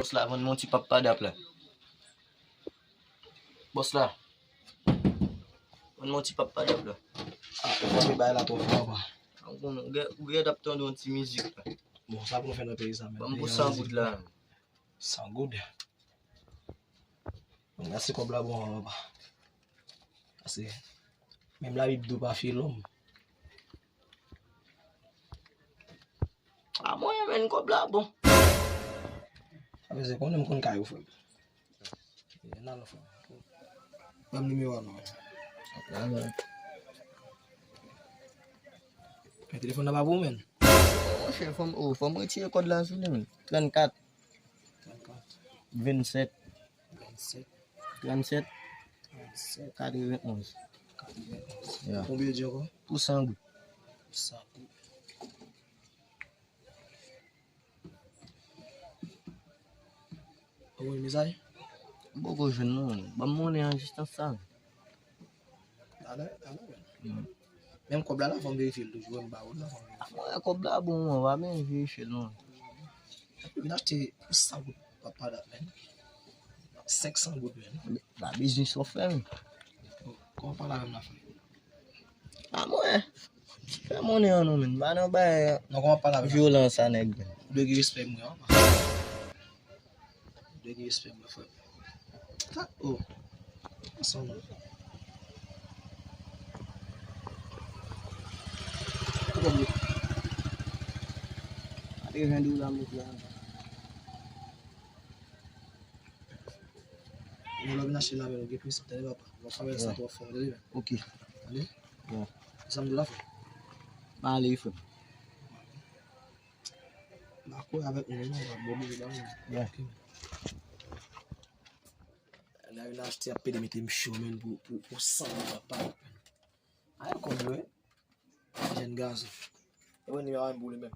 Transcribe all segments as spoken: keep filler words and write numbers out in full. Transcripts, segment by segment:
Bòs la, vann mwen ti papa dap la. Bòs la, vann mwen ti papa dap la. Ah, ou frape bay la twò fò, papa. Ou gen, ou gen ap tande yon ti mizik la. Bon, sa pou nou fè nan peyi sa, men? Ban m pou san goud la. San goud? Mèsi, kòb la bon, papa. Paske menm Labib di w pa fye lòm. A mwen, men, kòb la bon. Sa vle di konnen m konn kay ou, frè m. Ban m nimewo a non. Men telefòn nan pa pou ou, men. Monchè, fò m, oh, fò m retire kòd la sou li, men. Trannkat. Trannkat. Vennsèt. Vennsèt. Trannkat. Trannkat. Katrevenonz. Katrevenonz. Ya. Konbyen w di ankò? Pou san goud. Pou san goud. Ou wè mesaj? M poko jwenn non. Ban m monnen an jis nan sa. Talè, talè, men. Menm kòb la, la fò m verifye l toujou, wè m ba ou l, la fò m verifye. Mwen, kòb la bon, mwen pa byen verifye l non. Vin achte pou san goud, papa dat, men. Senk san goud, men. La biznis w ap fè, men. Kòman w pale avè m la, frè? A mwen. Fè monnen an non, men. M pa nan bay vyolans a nèg, men. Ou dwe gen respè mwen, an. Ou dwe gen respè mwen, frè. Ta, oh. Ansanm. Ou konn yo. Katreven dola m met la. Mwen lè w vin achte la, men, ou gen prensip, tande, papa. W ap travay sa twò fò, tande, men. Ok. Tande? Sa m di la, frè. M ale, frè. M pa kouri avèk nou, non, m ap bon, bon, bon, bon. Ok. Nèg la achte ap pede mete m cho, men, pou, pou, pou san mil, papa. Ay, kòb yo, wi. Jèn gason. E mwen nimewo a m pou li menm.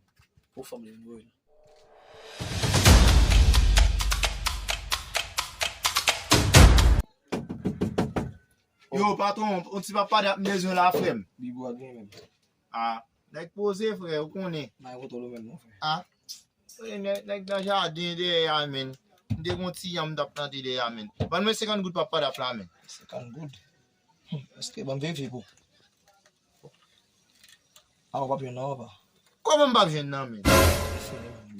Pou fanm li vin voye l. Yo, patwon, yon ti papa dat m bezwen la, frè m. Bigo a gen menm. Ah, nèg poze, frè, ou konnen. Bay kontwòl ou menm, non, frè. Ah, e, nèg, nèg nan jaden dèyè a, men. M te gon ti yanm m t ap plante dèyè a, men. Ban mwen senkant goud papa dat la, men. Senkant goud? Hmm, èske, ban m verifye pou. Ah, ou p ap jwenn nan, papa. Kòman m p ap jwenn nan, men?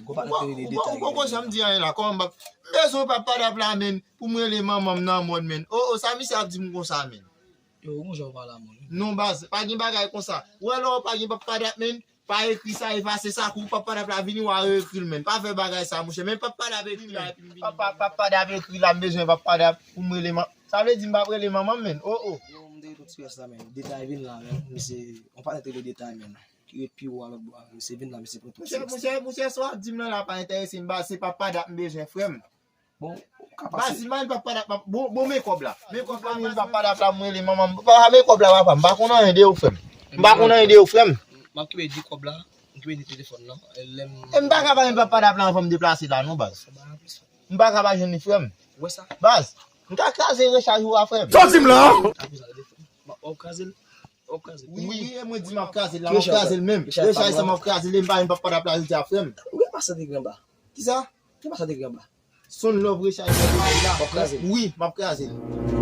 Ou poko janm di anyen la. Kòman m p ap, m bezwen papa dat la, men, pou m rele manman m nan mòn, men. Oh, oh, sa misye ap di m konsa, men? Yo, ou gon jan w pale a moun, wi. Non, baz, pa gen bagay konsa. Ou wè lè w pa gen papa dat, men, pa ekri sa, efase sa, kou papa dat la vini, w a reekri l, men. Pa fè bagay sa, monchè. Men papa dat ekri la, epi m vini. Papa, papa dat ekri la, m bezwen papa dat pou m rele man-, sa vle di m p ap rele manman m, men. Oh, oh. Yo, m te tou ti rès la, men. Detay vin la, men. Misye, yon patnè te rele Detay, men. Ki ret pi wo a lòt bò a. Misye vin la, misye pran tout ti rès. Monchè, monchè, monchè, sa w ap di m nan la pa enterese m, baz, se papa dat m bezwen, frè m. Bon, ou ka pase. Baz, si m pa jwenn papa dat, bon, bon, men kòb la. Men kòb la, men papa dat la, mwen rele manman m. Papa, men kòb la, papa. M pa konn anyen de ou, frè m. M pa konn anyen de ou, frè m. M ap kenbe di kòb la, m kenbe di telefòn nan. E lè m... E m pa ka pa jwenn papa dat la anvan m deplase la, non, baz. M pa ka pa jwenn li, frè m. Ou wè sa? Baz, m ka kraze rechaj ou a, frè m. Sa w di m la? Apre sa, w ap kraze l? W ap kraze l? Wi, wi, e mwen di m ap kraze l la, m ap kraze l menm. Rechaj sa, m ap kraze l, e m pa jwenn papa dat la jodi a, frè m. Ou gen pa sante granba? Kisa? Ou gen pa sante granba? Sonn lòv rechaj mwen la. W ap kraze l? Wi, m ap kraze l.